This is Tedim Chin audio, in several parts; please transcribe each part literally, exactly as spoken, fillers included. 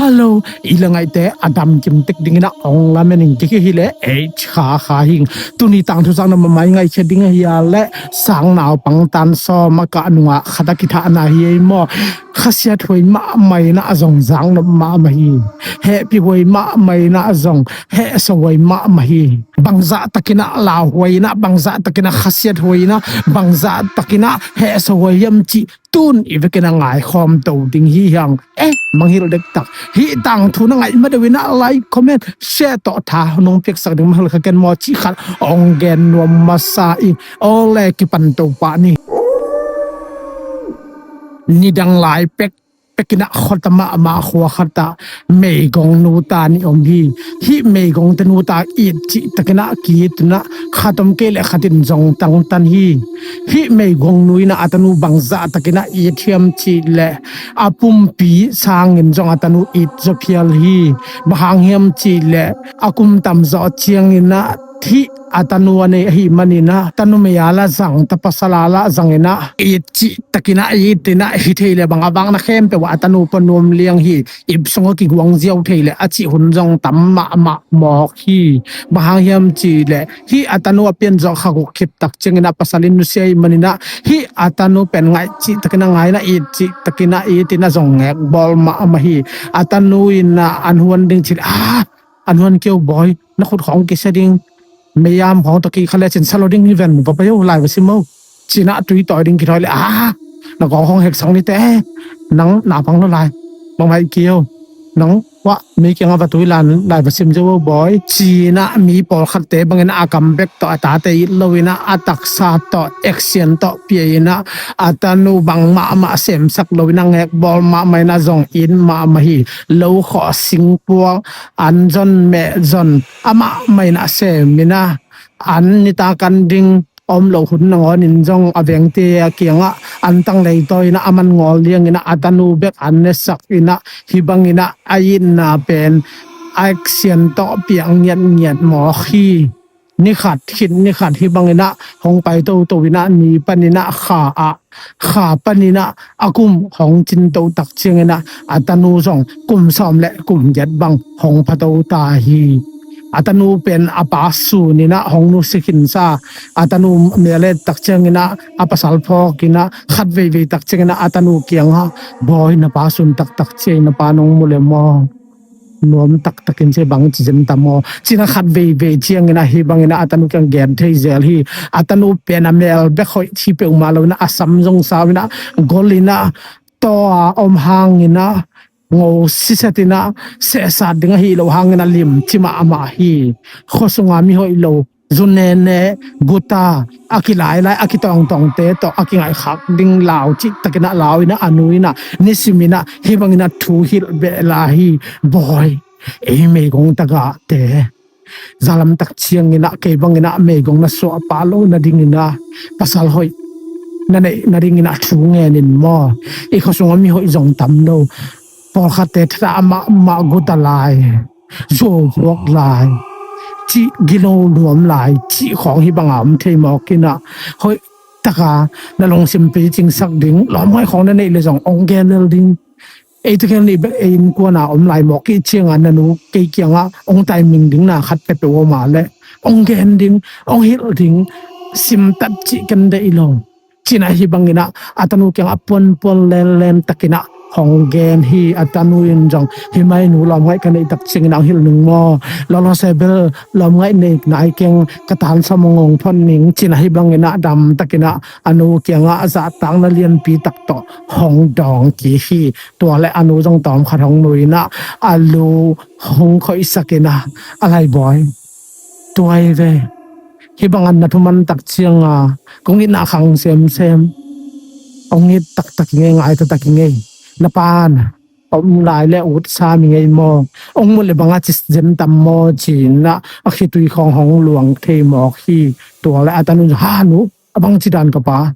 Hello, i la ngaihte a dam kim tek dingin ah ong lamen in kiki hi leh, ei, kha kha hing. Tuni tangthu sang na mamai ngaihkhiat ding ahi a leh, sang naupang tan sawm a kah nungah khat a kithahna hi ei maw? Khasiat huai mahmah in ah a zong zak nop mahmah hi. Hehpih huai mahmah in ah a zong hehsa huai mahmah hi. Bangzah takin ah lau huai in ah, bangzah takin ah khasiat huai in ah, bangzah takin ah hehsa huai hiam cih tun i vekin a ngaikhawm to ding hi hang. Eh, mangngilh dektak. Hih tangthu na ngaih ma deuh in ah like, comment, share tawh tha nong piaksak ding mah hal kha ken maw cih khat ong gen nuam masa in. Aw le, kipan to pah ni. Nidang lai pek pek in ah khuata mahmah khua khat ah meigong nu ta nih om hi. Hih meigong te nu ta it cih takin ah ki-it in ah khat om kei leh khat in zong tangtan hi. Hih meigong nu in ah a tanu bangzah takin ah it hiam cih leh, a pumpi sangin zong a tanu it zaw phial hi. Bang hang hiam cih leh, a kum tam zawh ciangin ah hih a tanu a nei ahih manin ah, tanu mei a la zang, ta pasal a la zangin ah it cih takin ah it in ah, hi thei leh bang a vak na khempeuh ah a tanu pua nuam liang hi. Ip sung a kiguang ziau thei leh a cih hun zong tam mahmah mawk hi. Bang hang hiam cih leh, hih a tanu a pian zawh kha guk khit tak ciangin ah pasal in nusia ahih manin ah, hih a tanu pen ngaih cih takin ah ngai in ah, it cih takin ah it in ah zong ngek bawl mahmah hi. A tanu in ah an huan ding cih leh, ah, an huan kei o bawi, na khut khawng kisia ding, mei-am khawng tawh kikha lecin sa lo ding hi ven, va pai o, lai va sim o, ci in ah tui tawi ding kithawi leh, ah, na kawng khawng heksak ni teh, nang na pang lo lai, bangmah i kei o, nang, wah, mi kiangah va tui lan, lai va sim zo o bawi, ci in ah mi pawlkhatte bangin ah a kam bek tawh a tate it lo in ah, a taksa tawh, action tawh pia in ah, a tanu bang mahmah semsak lo in ah ngek bawl mahmah in ah zong it mahmah hi. Lo khawh, singkuang, an zon, meh zon, amah mah in ah sem in ah, an nitak an ding om loh hun nangawnin zong a vengte a kiangah an tang leitawi in ah a man ngawl liang in ah a tanu bek an nesak in ah, hih bangin ah a itna pen action tawh piak ngiatngiat mawk hi. Ni khat khit ni khat hih bangin ah hong pai toto in ah, ni panin ah kha ah, kha panin ah a kum hong cin to tak ciangin ah a tanu zong kum sawm le kum giat bang hong pha to ta hi. A tanu pen a pa sun in ah hong nusia khinsa, a tanu mel et tak ciangin ah a pasal phawk in ah, khat veivei tak ciangin ah a tanu kiangah, bawi, na pa sun taktak ci ei, na pa nong mu le maw? Nuam taktakin ci ei, bang ci zen tam aw, ci in ah khat veivei ciangin ah hih bangin ah a tanu kiang gen thei zel hi. A tanu pen a mel bek hoih ci peuhmah lo in ah a sam zong sau in ah gol in ah taw a om hangin ah ngo siset in ah sehsat ding ahi lo hangin ah limci mahmah hi. Khua sunga mi hoih lo, zu nene, guta, a kilailai, a kitawngtawngte tawh a kingaihkhak ding lau cih takin ah lau in ah a nu in ah nisim in ah hih bangin ah thu hilh beh lai hi. Bawi, ei meigong tagahte, zalam tak ciangin ah kei bangin ah meigong na suah pah loh nadingin ah pasal hoih na neih nadingin ah thu ngen in maw? I khua sungah mi hoih zong tam lo. Pawlkhatte thada mahmah, guta lai, zuau phuak lai, cih gilo nuam lai cih khawng hih banga om thei mawk in ah, hoih taka na lungsim picingsak ding lawmngaih khawng na neih leh zong ong gen lel ding. Ei tegel nih bek ei innkuan a om lai mawk i hih ciangah na nu kei kiangah ong taiming ding na khat peuhpeuh om a leh ong gen ding, ong hilh ding, simtat cih ken deih lo. Ci in ah hih bangin ah a tanu kiangah puanpuan lenlen takin ah hong gen hi. A tanu in zong hih mai nu, lawmngaih ka neih tak ciangin ah ong hilh ning maw? Lawlawse bel lawmngaih nei nai keng, ka tan sawm ong ong phot ning, ci in ah hih bangin ah dam takin ah a nu kiangah zahtakna lianpi tak tawh hong dawng kik hi. Tua leh a nu zong tawmkhat hong nui in ah a lu hong khoihsak in ah, a lai bawi, tua hi ve. Hih bangah na thuman tak cianga kong itna khang semsem. Ong it taktak i ngei, ngai taktak i ngei. Na pa'n om lai leh ut sam i ngei maw? Ong mu leh bang a ci zen tam maw? Ci in ah a khitui khawng hong luang thei mawk hi. Tua leh a tanu in, ha nu, a bang ci dan ka pa?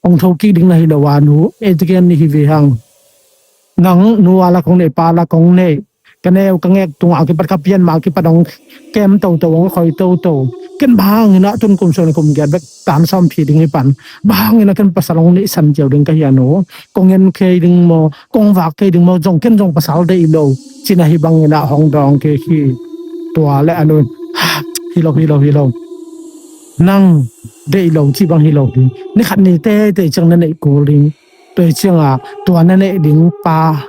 Ong thokik ding na hi lo a nu, ei tegel nih hi ve hang. Nang nu a la kong nei, pa la kong nei, ka neu ka ngek tungah a kipat, ka pian mah a kipat ong kem toto, ong khoi toto. Ken bang hangin ah tun kum sawm kum giat bek tan sawm phi ding hi pan. Bang hangin ah ken pasal hong neihsan ziau ding ka hi a nu. Kong en kei ding maw, kong vak kei ding maw, zong ken zong pasal deih lo. Cina hi bangin ah hong dawng kei hi. Tua le a nu in, hi lo, hi lo, hi lo. Nang deih lo ci bang hi lo hi. Ni khat ni teitei ciang na neih kul ding. Tua hi cianga tua na neih ding pa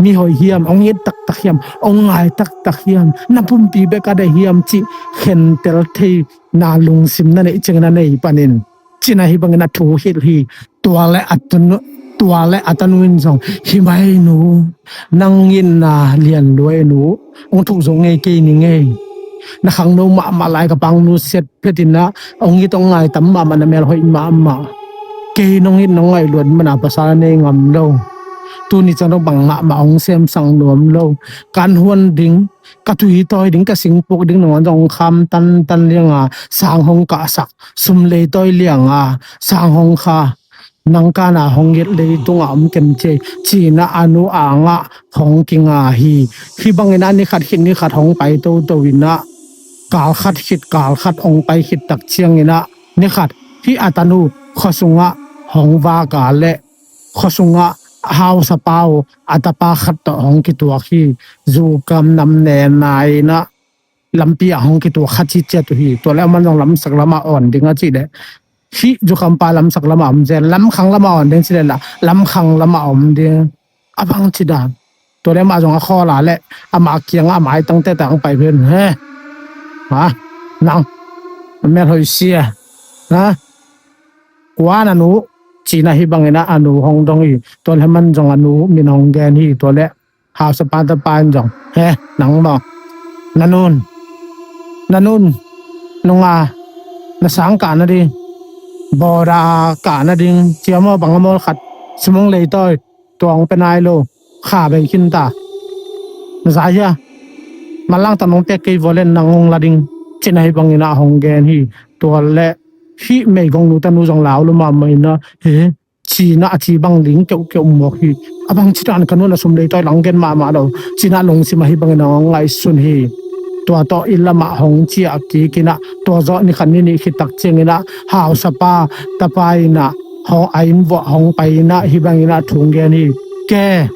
mi hoih hiam, hong it taktak hiam, hong ngai taktak hiam, na pumpi bek a deih hiam cih khentel thei na lungsim na neih ciangin a nei panin cina hi bangin a thu hilh hi. Tua le a tanu, tua le a tanu in zong, hi mai nu, nang itna lian lua e nu, hong thuk zo ngei kei ni ngei. Na khangno mahmah lai ka pangnu siat phetin ah hong it hong ngai tam mahmah, na mel hoih mahmah. Kei nong it nong ngaih luat mana pasal a nei ngam lo. Tuni ciang dong bang mahmah hong semsang nuam lo. Kan huan ding, ka tui tawi ding, ka singpuk ding nangawn zong hong kham tantan lianga sang hong kahsak, sum leitawi lianga sang hong kha, nang kana hong gelh leitungah om ken cei, cina a nu angah hong kinga hi. Hi bangin ah ni khat khit ni khat hong pai toto in ah, kal khat khit kal khat hong pai khit tak ciangin ah, ni khat hih a tanu khuasungah hong vak a leh khuasungah hausapa uh a tapa khat tawh hong kituak hi. Zukam nam nena in ah lampi ah hong kituak kha ciciat uh hi. Tua le aman zong lamsak lamah awn ding a cih leh, hih zukhampa lamsak lamah om zen, lamkhang lamah awn ding cih leh lah lamkhang lamah om ding. A bang ci dan. Tua le amah zong a khawl a leh amah kiangah a maitang teta hong pai pen, he, ha, nang, a mel hoih sia, ha, kua na nu, cina hi bangin ah a nu hong dong hi. Tua le aman zong a nu min hong gen hi. Tua le hausapa tapa in zong, he, nang maw, na nun, na nun nunga na sang kah nading, bawda kah nading cia maw, bang a mawl khat, sum hong leitawi, tua hong pia nai lo, kha bei khin ta. Na za hia? Manlang tang nong piak kei vua le nang hong la ding, cina hi bangin ah hong gen hi. Tua le hih meigongnu tanu zong lau lo mahmah in ah, he, cina a ci bang ling keuhkeuh mawk hi. A bang ci dan ka nun a sum leitawi lang gen mahmah lo. Cina lungsim ahi bangin a hong ngaihsun hi. Tua tawh inn lamah hong ciah kik in ah, tua zawh ni khat ni nih khit tak ciangin ah hausapa tapa in ah hong, a inn vuah hong pai in ah hi bangin ah thu hong gen hi. Ke,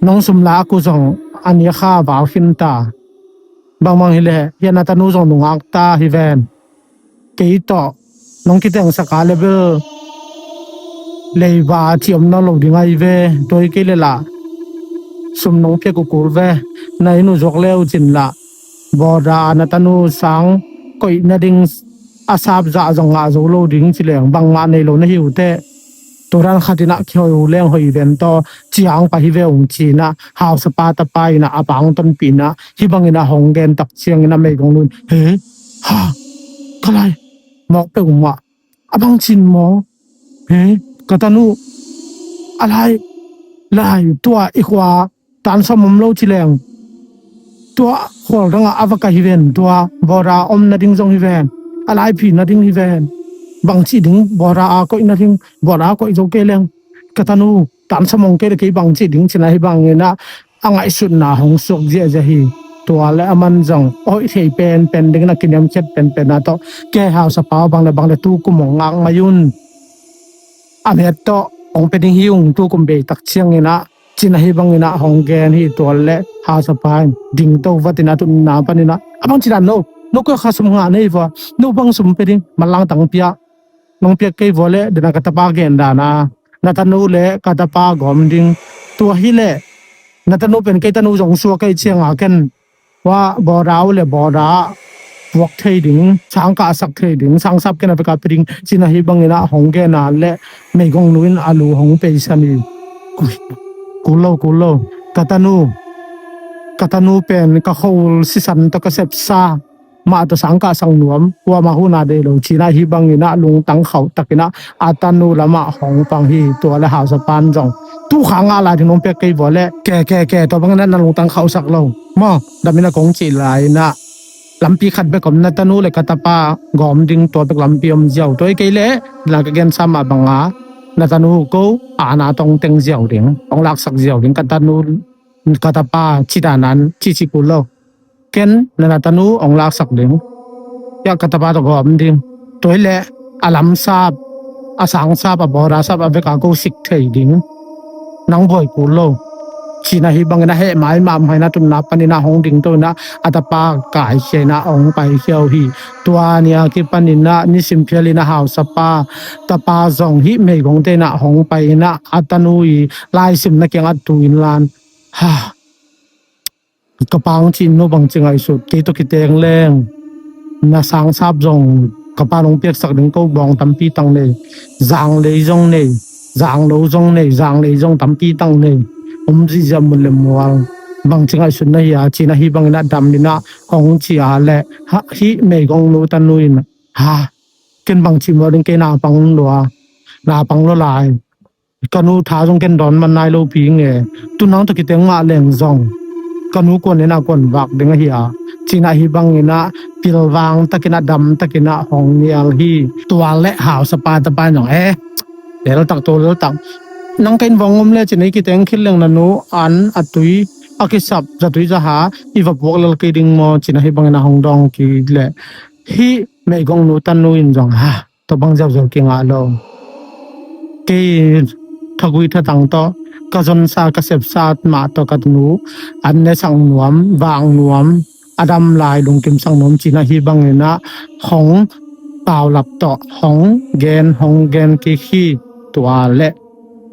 nong sum la a ku zong a ni a kha val khin ta. Bangbang hi leh hih a na tanu zong nungak ta hi ven. Kei tawh nong kitengsak a le bel leiba ci om nawn lo ding ahi ve. Tua hi kei le lah sum nong piak uh kul ve. Na inn uh zuak le uh cin lah bawda a na tanu sang koih nading a sap zah zong ngah zo lo ding ci leng bangmah nei lo na hi uh teh. Tua dan khat in ah kihoih uh leng hoih ven taw, ciang pah hi ve ung ci in ah hausapa tapa in ah a pa hong tonpih in ah hi bangin ah hong gen tak ciangin ah meigongnu in, he, ha, ka lai, mawk peuhmah, a bang cin maw? He, ka tanu, a lai, lai, tua i khua tan sawm om lo ci leng, tua khual dangah a va kai hi ven, tua bawda om nading zong hi ven, a laiphi nading hi ven. Bang cih ding, bawda a koih nading, bawda a koih zo kei leng, ka tanu tan sawm om kei le kei bang cih ding ci in ah hi bangin ah a ngaihsutna hong suak ziahziah hi. Tua le aman zong a hoih thei penpen dingin a kiniamkhiat penpen a tawh, ke hausapa bang le bang le tu kum hong ngak mai un. A met tawh hong pia ding hi ung, tu kum bei tak ciangin ah ci in ah hi bangin ah hong gen hi. Tua le hausapa in dingto vat in ah tutna panin ah, a bang ci dan no, no kua kha sum ngah nei vua, no bang sum pia ding, manlang tang pia, nong piak kei vua le, dena ka tapa gen dan a, na tanu le ka tapa gawm ding. Tua hi leh na tanu pen kei tanu zong suak kei cianga ken, tua bawda uh le bawda puak thei ding, sang kahsak thei ding, sang sap ken a pek a pia ding ci in ah hi bangin ah hong gen a le meigongnu in a lu hong peisan hi. Kul lo, kul lo. Ka tanu, ka tanu pen ka khua-ul sisan tawh ka sepsa, mah tawh sang kahsak nuam, kuamah hun a deih lo ci in ah hi bangin ah lungtang khauh takin ah a tanu lamah hong pang hi. Tua le hausapa in zong, tu kha ngah lai ding nong piak kei vua le, ke, ke, ke, tua bangin ah na lungtang khauhsak lo maw, damin ah kong cih lai in ah, lampi khat bek om, na tanu le ka tapa gawm ding, tua bek lampi om ziau. Tua hi kei le, na ka gensa mah banga na tanu ko a na tawh hong teng ziau ding, hong laksak ziau ding, ka tanu, ka tapa ci dan a, ci ci kul lo. Ken na, na tanu hong laksak ding. Hiah ka tapa tawh gawm ding. Tua hi leh a lamsap, a sangsap, a bawda sap a veka ko sik thei ding. Nang buai kul lo. Cina hi bangin a heh mai mahmah in a tutna panin a hong dingto in a, a tapa kaikhia in a hong paikhia uh hi. Tua ni a kipanin a nisim phialin a hausapa tapa zong hih meigongte in a hong pai in a, a tanu i laisimna kiangah tu in lan. Ha. Ka pa hong cih, no bangci ngaihsut, kei tawh kiteng leng na sangsap zong ka pa nong piaksak ding ko bawng tampi tak nei, zanglei zong nei, zanglo zong nei, zanglei zong tampi tak nei, om zihziah mun le mual. Bangci ngaihsut na hi a, cina hi bangin a dam in a hong ci a leh, ha, hih meigongnu tanu in, ha, ken bangci mual ding, kei na pang lua, na pang lua lai. Ka nu tha zong ken dawn man nai lo pi nge. Tu nang tawh kiteng mah leng zong ka nu kuan in a kuan vak ding ahi a, cina hi bangin a pilvang takin a dam takin a hong nial hi. Tua leh hausapa tapa in zong, eh, leltak to leltak. Nang ka inn vong om le cina hi kiteng khit leng na nu an a tui a kisap zatui zaha i va puak lel kei ding maw, cina hi bangin a hong dawng kik leh hih meigongnu tanu in zong, ha, tua bang ziauziau kingah lo. Kei thagui thatang tawh ka zonsa ka sepsa mah tawh ka nu an nesak nuam, vak nuam, a dam lai lungkimsak nuam, cina hi bangin a hong paulap tawh hong gen, hong gen kik hi. Tua leh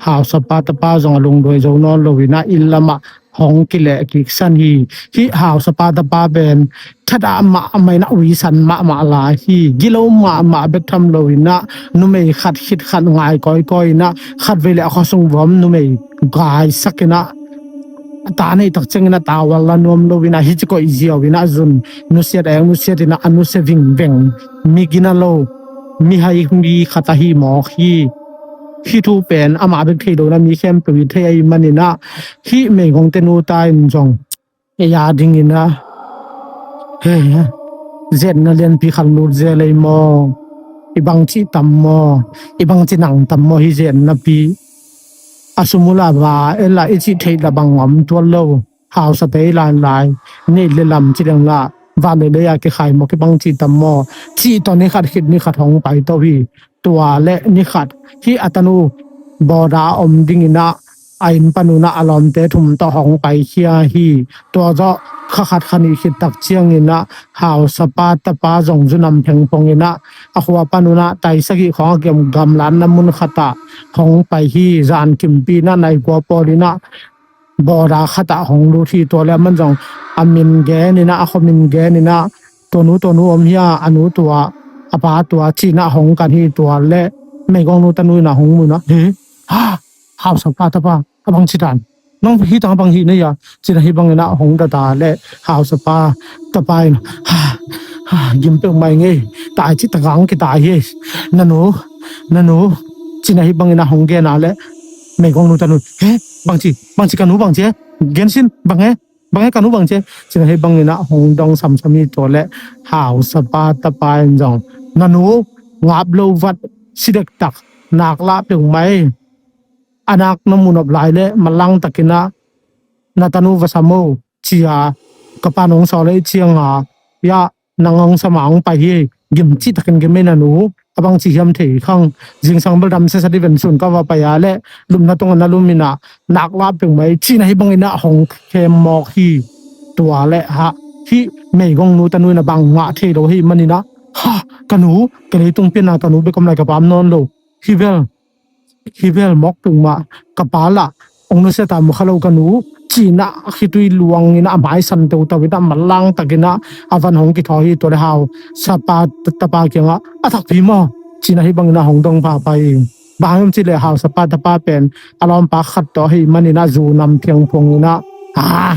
hausapa tapa zong a lungduai zo nawn lo in a inn lamah hong kileh kiksan hi. Hih hausapa tapa pen thadah mahmah in a uisan mahmah lai hi. Gilo mahmah bek tham lo in a numei khat khit khat ngai kawikawi in a khatvei leh a khuasung vuam numei gaisak in a ta nei tak ciangin a tawal la nuam lo in a hih ci koih ziau in a zun nusiat eng nusiat in a a nusia vingveng, mi gina lo, mi hai mi khat ahi mawk hi. Hih thu pen amah bek thei lo in a mi khempeuh i thei ahih manin a hih meigongte nu ta in zong ei a dingin a, he, zetna lianpi khat lut zel ei maw? I bangci tam maw? I bangci nang tam maw hih zetnapi? A sum uh la va el a i cih theih la bang om tuan lo. Hausate i lan lai, neih le lam ci leng la, van le lei a kikhai maw, kibangci tam maw, cih tawh ni khat khit ni khat hong paito hi. Tua leh ni khat hih a tanu bawda om dingin a, a inn panun a a lawmte thum tawh hong paikhia hi. Tua zawh kha khat kha nih khit tak ciangin a hausapa tapa zong zunam phengphong in a, a khua panun a tai sagih khawng a kiam gamlatna mun khat ah hong pai hi. Zan kimpi in a nai kua pawl in a bawda khat ah hong lut hi. Tua leh aman zong a min gen in a, a khua min gen in a, tua nu, tua nu om hi a, a nu tua, a pa tua, ci in a hong kan hi. Tua leh meigongnu tanu in a hong mu in a, he, ha, hausapa tapa, a bangci dan, nang hih tang a bang hih na hia, ci in a hih bangin a hong dat a leh hausapa tapa in, ha, ha, gim peuhmah ing ei, tai cih tak a hong kitai hi. Na nu, na nu, ci in a hih bangin a hong gen a leh meigongnu tanu, he, bangci, bangci ka nu bangci e, gen sin, bang e, bang e ka nu bangci e, ci in a hih bangin a hong dong samsam hi. Tua leh hausapa tapa in zong, na nu ngap lo vat, si dektak, nak lah peuhmah ei, a nak na mu nop lai leh manlang takin a na tanu va sam o, ci a ka pa nong sawl ei ciang a, ya, nang hong sam a hong pai hi. Gim cih takin gim ei na nu, a bangci hiam thei khang, zingsang bel dam sesa di ven sun ka va pai a leh lupna tungah na lum in a, nak lah peuhmah ei, ci in a hih bangin a hong khem mawk hi. Tua leh ha, hih meigongnu tanu in a bang ngah thei lo ahih manin a, ha, ka nu, ka leitung pian a ka nu bek om lai, ka pa om nawn lo. Hi bel, hi bel mawk peuhmah, ka pa lah hong nusia ta mu kha lo ka nu, ci in a khitui luang in a, a maisan teutau in a, manlang takin a, a van hong kithawi hi. Tua leh hausapa tapa kiangah, a thakpi maw, ci in a hih bangin a hong dong pahpah hi. Bang hiam cih leh hausapa tapa pen a lawmpa khat tawh ahih manin a zunam phiangphuang in a, a,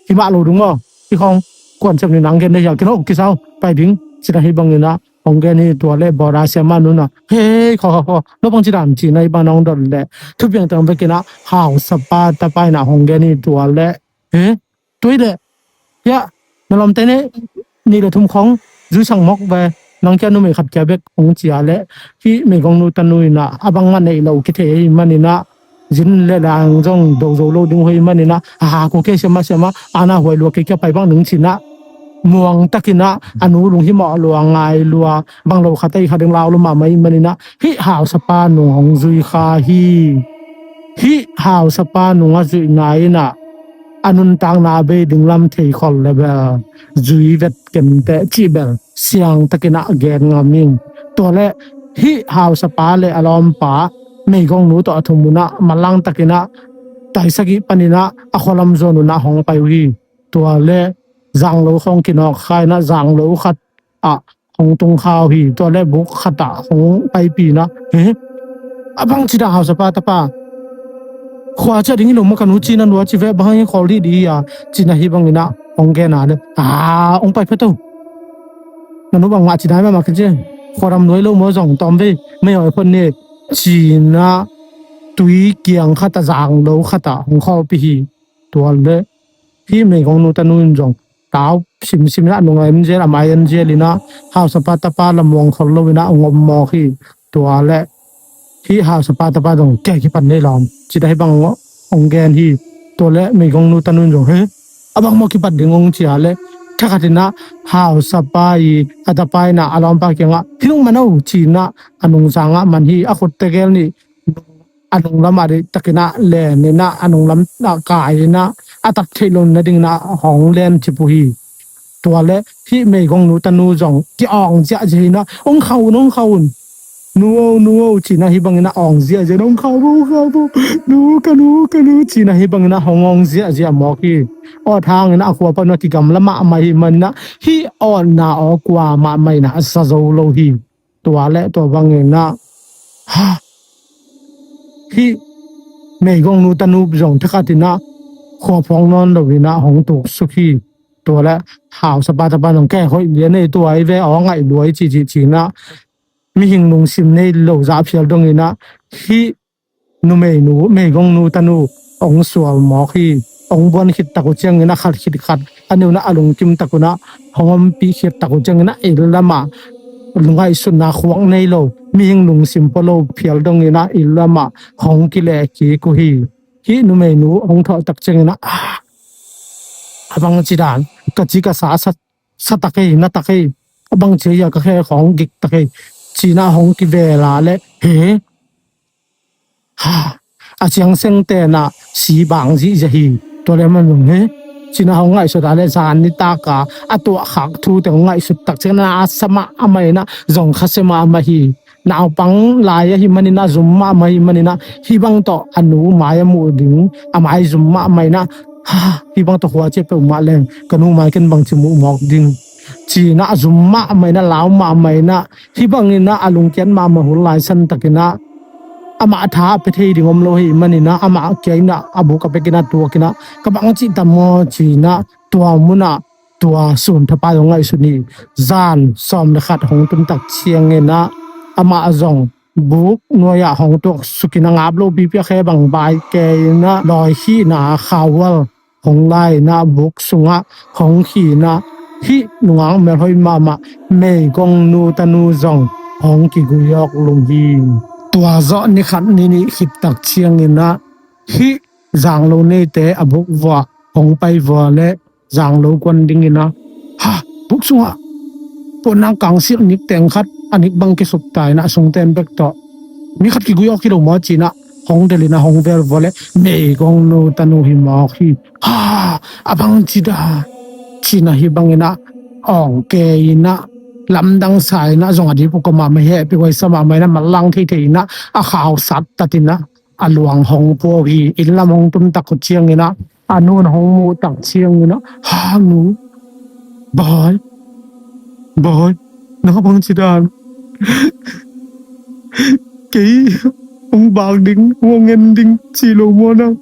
hi mah lo ding maw, hih khawng kuan sem ni nang gen na hia, ken hong kisau pai ding, ci in a hih bangin a hong gen hi. Tua leh bawda siamah nu in a, hei, khaw, khaw, khaw, no bangci dan, ci in a hih bangin a hong dot leh thupiang teng bekin a hausapa tapa in a hong gen hi. Tua leh, he, tua hi leh, ya, na lawmte nih, nih le thum khawng zuisak mawk ve, nang kia numei khat kia bek, hong ci a leh hih meigongnu tanu in a, a bangmah neih loh kithei ahih manin a, zin le lang zong do zo lo ding uh ahih manin a, a, ko kei siamah siamah, a na huai lua, kei kia pai bang ding, ci in a muang takin ah a nu lung hi mawh lua, ngai lua, bang lo khat a i khat ding lau lua mahmah ahih manin ah hih hausapa nung hong zui kha hi. Hih hausapa nung a zuihna in ah a nuntakna a bei ding lam thei khol le bel zui vet kei inteh cih bel siang takin ah gen ngam ing. Tua leh hih hausapa le a lawmpa meigongnu tawh a thum un ah manlang takin ah tai sagih panin ah a khualam zuan un ah hong pai uh hi. Tua leh zanglo khawng kinawk kha in ah zanglo khat ah hong tung kha uh hi. Tua leh buk khat ah hong paipih in ah, "He, a bang ci dan hausapa tapa, khua ciah ding hi lo maw, ka nu ci na lua ci ve, bang hang hi khawl dih dih hi a," ci-in ah hih bangin ah hong gen a leh, "A, hong pai phot o. Na nu bangmah ci nai mahmah kei ci. Khualam nuai lo maw zong tawm vei, mei awi phot ni," ci-in ah tui kiang khat ah zanglo khat ah hong khawlpih hi. Tua leh hih meigongnu tanu in zong tau simsim in ah a nung a en zel, a mai en zel in ah hausapa tapa la muang khol lo in ah hong om mawk hi. Tua leh hih hausapa tapa zong, "Kei kipan nei lawm," ci-in ah hih bang hong gen hi. Tua leh meigongnu tanu in zong, "He, a bang maw kipat ding hong?" ci a leh thakhat in ah hausapa i a tapa in ah a lawmpa kiangah, "Hi nung man o," ci-in ah a nungzang ah man hi. A khut tegel nih a nunglam ah deih takin ah len in ah a nunglam ah kai in ah a tap theih loh nadingin ah hong len cip uh hi. Tua leh hih meigongnu tanu zong ki-awng ziahziah in ah, "Hong khau un, hong khau un. Nu o, nu o," ci-in ah hih bangin ah awng ziahziah in ah, "Hong khau vo, hong khau vo. Nu, ka nu, ka nu," ci-in ah hih bangin ah hong awng ziahziah mawk hi. Awt hangin ah a khua pan ah kigamla mahmah ahih manin ah hih awtna aw kua mahmah in ah a sa zo lo hi. Tua leh tua bangin ah, ha, hih meigongnu tanu zong thakhat in ah khua phawng nawn lo in ah hong tuksuk hi. Tua leh hausapa tapa zong, "Kei hoih lian ei, tua hi ve, aw ngaih lua hi," ci ci ci-in ah mihing lungsim nei lo zah phial dongin ah hih numeinu, meigongnu tanu hong sual mawk hi. Hong buan khit tak uh ciangin ah khat khit khat a neu in ah a lungkim tak un ah hong ompih khit tak uh ciangin ah inn lam ah ngaihsutna khuak nei lo, mihing lungsim pua lo phial dongin ah inn lam ah hong kileh kik uh hi. Hih numeinu hong thawh tak ciangin ah, "A, a bang ci dan, ka ci ka sa, sa, sa ta kei, na ta kei, a bang ci a, ka khe khawng gik ta kei," ci-in ah hong kivel a leh, "He, ha, a ciang sengte in ah si bang zihziah hi. Tua leh man zong, he," ci-in ah hong ngaihsut a leh zan nitak a a tuahkhak thute hong ngaihsut tak ciangin ah a sa mahmah in ah zong khasia mahmah hi. Naupang lai ahih manin ah zum mahmah ahih manin ah hih bang tawh a nu mai a muh ding a maizum mahmah in ah, ha, hih bang tawh khua ciah peuhmah leng ka nu mai ken bangci muh mawk ding, ci-in ah a zum mahmah in ah, lau mahmah in ah, hih bangin ah a lungkiat mahmah hun lai san takin ah amah tha a pia thei ding om lo ahih manin ah amah kia in ah a buk a pek in ah tuak in ah, "Ka bang cih tam maw?" ci-in ah tua mun ah tua sun thapai hong ngaihsun hi. Zan sawm le khat hong tun tak ciangin ah amah zong buk nuai ah hong tuaksuk in ah ngap lopipi a khe bang bai kei in ah lawi khihna khauhual hong la in ah buk sungah hong khih in ah hih nungak melhoih mahmah meigongnu tanu zong hong kigui awk lum hi. Tua zawh ni khat ni nih khit tak ciangin ah hih zanglo neite a buk vuah hong pai vua leh zanglo kuan dingin ah, ha, buk sungah puannak kangsiak nik teng khat a nik bang kisuk ta in ah sungten bek tawh mi khat kigui awk hi lo maw ci-in ah hong delh in ah hong vel vua leh meigongnu tanu hi mawk hi. Ha, a bang ci dan, ci-in ah hih bangin ah awng kei in ah lamdang sa in ah zong a dip uh kua mahmah, hehpih huai sa mahmah in ah manlang theithei in ah a khau sat tat in ah a luang hong pua uh hi. Inn lam hong tun tak uh ciangin ah a nu in hong muh tak ciangin ah, ha, nu, bai, bai, nang a bang ci dan, kei hong bak ding, hong en ding ci lo maw nang?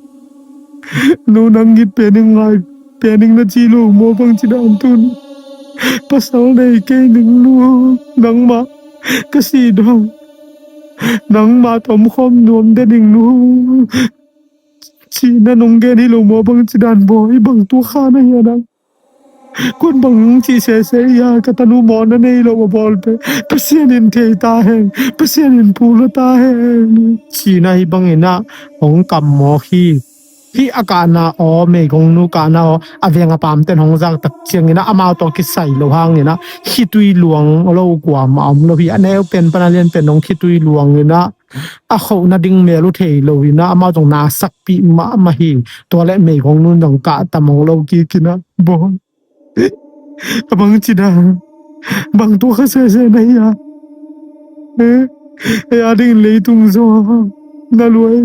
Nu, nang it pen ing, ngai pen ing na ci lo maw, bang ci dan tun? Pasal nei kei ning nu, nangmah ka sih dong nangmah tawh om khawm nuam den ing nu, ci-in ah nong gen hi lo maw, bang ci dan bawi, bang tuak kha na hia nang? Kuan bang cih sese ia, ka tanu mawhna nei lo a bawl pen Pasian in thei ta hen, Pasian in pulua ta hen, ci-in ah hih bangin ah hong kam mawk hi. Hih a kahna aw, meigongnu kahna aw, a veng a pamten hong zak tak ciangin ah amau tawh kisai lo hangin ah khitui luang lo kuamah om lo hi. A neu pen pan a lian pen hong khitui luangin ah a khoh nading mel uh thei lo in ah amau zong na sakpih mahmah hi. Tua leh meigongnu zong kah tam hong lo kik in ah bawl. A bangci dan, bang tuak kha sese na hi a? Eh, ei a dingin leitung zaw na luai.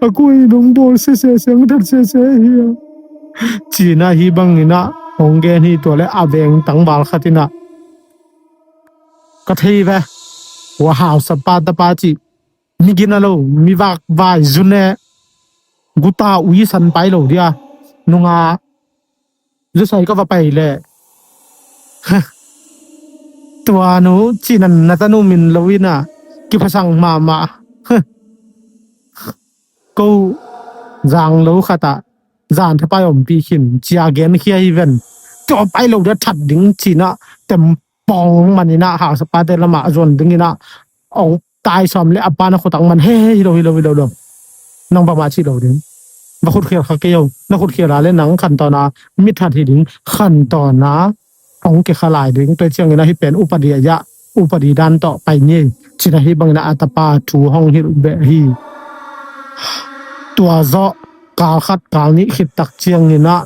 A kua in hong bawl sese, siangthat sese hi a? Ci-in ah hih bangin ah hong gen hi. Tua leh a veng tangval khat in ah, ka thei ve, kua hausapa tapa cih, mi gina lo, mi vakvai, zune, guta ui san pai lo dia, nunga zusai ka va pai leh, tua nu cihna na tanu min lo in ah kiphasak mahmah. Ko zang lo khat ah zan thapai ompih khin, ci-a genkhia hi ven. Tua pai lo dia that ding ci-in ah tempawng man in ah hausapate lamah a zuan dingin ah hong tai sawm leh a pa na khut ah man, he, he, hi lo, hi lo, hi lo, lo. Nang bangmah cih lo ding. Va khutkhial kha kei o. Na khutkhial a leh nang khantawn a mi that hi ding. Khantawn a hong kikha lai ding. Tua ciangin ah hih pen upadi a, upadi dan tawh pai ni, ci-in ah hih bangin ah a tapa thu hong hilh beh hi. Tua zawh kal khat kal nih khit tak ciangin ah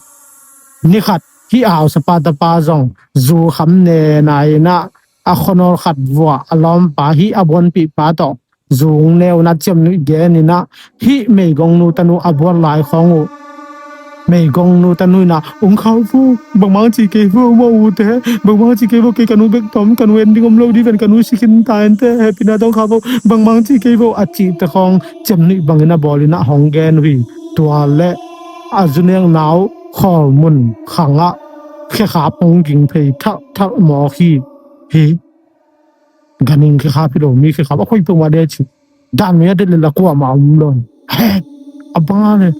ni khat hih hausapa tapa zong zu kham nena in ah a khuanawl khat vuah a lawmpa, hih a buanpihpa tawh zu hong ne un ah ciamnuih gen in ah hih meigongnu tanu a buan lai khawng uh meigongnu tanu in ah, ung khau vo, bangmah ci kei vo maw ute, bangmah ci kei vo, kei ka nu bek tom, ka nu en ding om lo ding ven, ka nu si khin ta inteh, hehpihna tawh ung khau vo, bangmah ci kei vo, a cihte khawng ciamnuih bangin a bawl in ah hong gen uh hi. Tua leh a zu nekna uh khawlmun khang ah khekhap hong ging phei thalthal mawk hi. Hi, ganhing khekhap hi lo, mi khekhap a khoi peuhmah de ci. Dan mi a det leh la kuamah om lo. He, a bang a leh,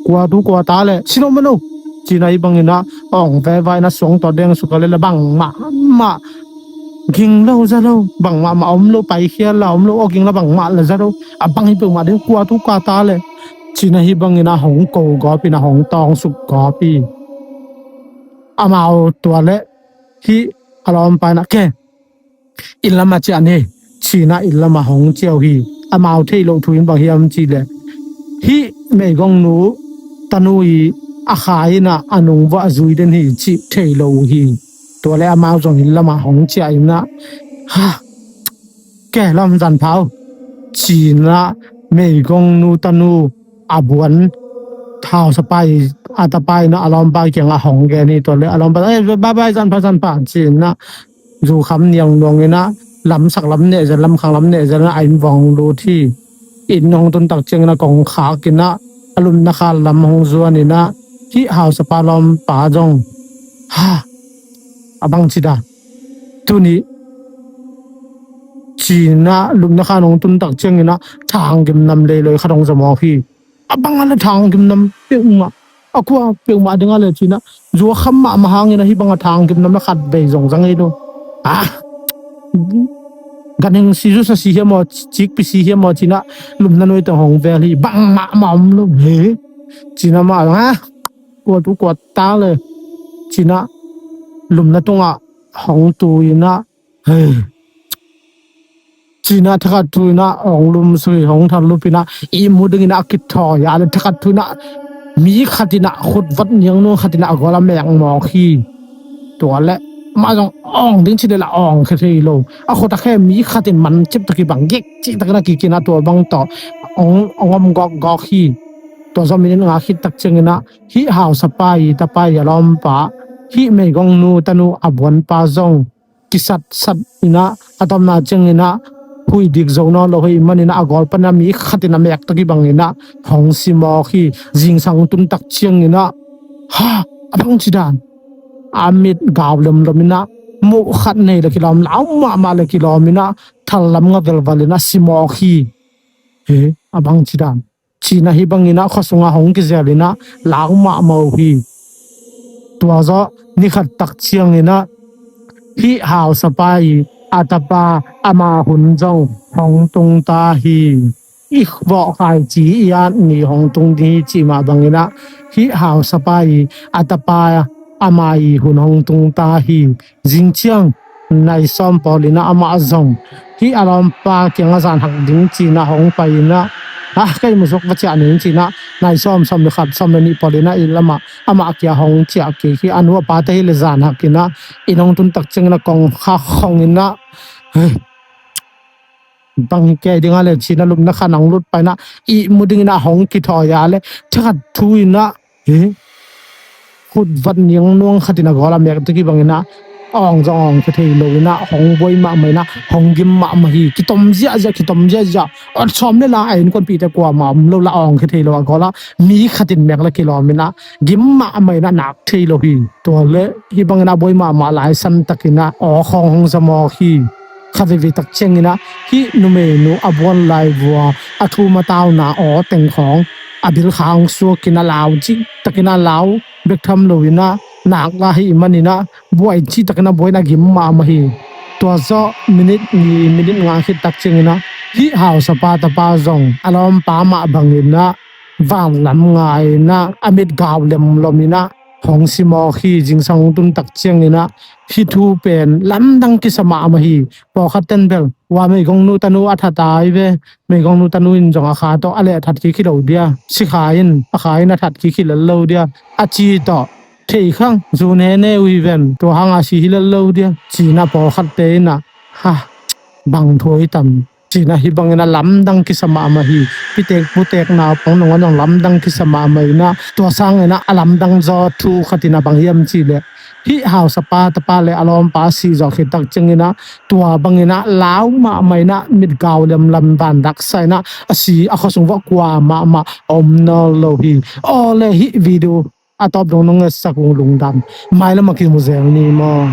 kua tu kua ta leh, si lo man lo, ci-in ah hih bangin ah a ong veva in ah suang tawh deng suk a leh la bangmah mah ging lo za lo, bangmah mah om lo, paikhial la om lo, aw ging la bangmah la za lo. A bang hi peuhmah de, kua tu kua ta leh, ci-in ah hih bangin ah hong ko gawp in ah hong tawng suk gawp hi. Amau tua leh hih a lawmpa in ah, ke, inn lamah ciah ni, ci-in ah inn lamah hong ciah uh hi. Amau theih loh thu in bang hiam cih leh, hih meigongnu tanu i a kha in ah a nung vuah a zui den hi cih theih lo uh hi. Tua leh amau zong inn lamah hong ciah in ah, ha, ke, lam zan pha o, ci-in ah meigongnu tanu a buan hausapa i a tapa in ah a lawmpa kiangah hong gen hi. Tua leh a lawmpa, eh, bye bye, zan pha, zan pha, ci-in ah zu kham niang nuang in ah lamsak lam neh zel, lamkhang lam neh zel in ah a inn vuah hong lut hi. Inn hong tun tak ciangin ah kong khak in ah a lupna khat lam hong zuan in ah hih hausapa lawmpa zong, ha, a bangci dan, tuni, ci-in ah lupna khat hong tun tak ciangin ah thang gimnam leiloi khat hong za mawk hi. A bang a leh thang gimnam peuhmah, a kua peuhmah ding a leh ci-in ah, zu a kham mahmah hangin ah hih bang a thang gimnam na khat vei zong za ngei lo. Ah, ganhing si, zusa si hiam aw, cikpi si hiam aw, ci-in ah lupna nuai teng hong vel hi. Bangmah mah om lo, he, ci-in ah amah, ha, kua tu kua ta leh, ci-in ah lupna tungah hong tu in ah, he, ci-in ah thakhat tu in ah hong lumsuk hi. Hong thallup in ah ihmu dingin ah a kithawi a leh thakhat tu in ah mi khat in ah khut vat niang nuang khat in ah a gawl a mek mawk hi. Tua leh amah zong awng ding ci leh la awng khe thei lo. A khut a khe mi khat in man cip tak i bang gik cik takin a kik in ah tua bang tawh hong, hong om gawkgawk hi. Tua zawh minit nga khit tak ciangin ah hih hausapa i tapa i a lawmpa, hih meigongnu tanu a buanpa zong kisatsat in ah a tawpna ciangin ah huih dik zo nawn lo hi manin ah a gawl panin ah mi khat in a mek tak i bangin ah hong si mawk hi. Zingsang tun tak ciangin ah, ha, a bangci dan, a mit gau lomlom in ah, muh khat nei leh kilawm, lau mahmah leh kilawm in ah, thal lam nga velval in ah si mawk hi. He, a bangci dan, ci-in ah hih bangin ah khua sungah hong kizel in ah lau mahmah uh hi. Tua zawh ni khat tak ciangin ah hih hausapa i a tapa ama hun zong hong tung ta hi. i vawh khaici i at ni hong tung ding hi cih mah bangin ah, hih hausapa i a tapa ama i hun hong tung ta hi. Zing ciang nai sawm pawlin ah amah zong hih a lawmpa kiangah zan hak ding ci-in ah hong pai-in ah, a, ka ihmu suk va ciah ning ci-in ah nai sawm, sawm le khat, sawm le nih pawlin ah i lamah amah kia hong ciah kik hi. A nu a pate hi le zan hak in ah inn hong tun tak ciangin ah kongkhak khong in ah, "Hei, bang hi kei ding a le," ci-in ah lupna khan hong lut pai-in ah ihmu dingin ah hong kithawi a le thakhat thu in ah, "Hi, khutvat niang nuang khat in a gawl a mek," tua kibangin ah awng zong awng khia thei lo in ah hong buai mahmah in ah hong gim mahmah hi. Kitom ziahziah, kitom ziahziah. Ot sawm le la a innkuanpihte kuamah om lo la, awng khia thei lo a gawl ah mi khat in mek la kilawm in ah gim mahmah in ah nak thei lo hi. Tua le hih bangin ah buai mahmah lai san takin ah aw khawng hong za mawk hi. Kha veivei tak ciangin ah hih numeinu a buan lai vua a thum a tauna aw teng khawng a bil khang suakin ah lau cih takin ah lau bek tham lo in ah nak la hi manin ah buai cih takin ah buai in ah gim mahmah hi. Tua zawh minit ni minit nga khit tak ciangin ah hih hausapa tapa zong a lawmpa mah bangin ah vanlam ngai in ah a mit gau lemlom in ah hong si mawk hi. Zingsang hong tun tak ciangin ah hih thu pen lamdang kisa mahmah hi. Pawlkhat ten bel, "Ua, meigongnu tanu a that ai ve. Meigongnu tanu in zong a kha tawh a leh a that kik hi lo dia. Sikha in, a kha in a that kik hi lel lo dia," a ci tawh, "Thei khang, zu nene uh hi ven. Tua hang a si hi lel lo dia," ci-in ah pawlkhatte in ah, "Ha, bang thu hi tam," ci-in ah hih bangin ah lamdang kisa mahmah hi. Pitek putek naupang nangawn zong lamdang kisa mahmah in ah tua sangin ah a lamdang zaw thu khat in ah bang hiam cih leh hih hausapa tapa le a lawmpa a sih zawh khit tak ciangin ah tua bangin ah lau mahmah in ah mit gau lemlam van daksa in ah a si a khuasung vawh kuamah mah a om nawn lo hi. Aw le, hih video a tawp dong nong ngetsak ung, lungdam. Mailam a kimu zel ni maw?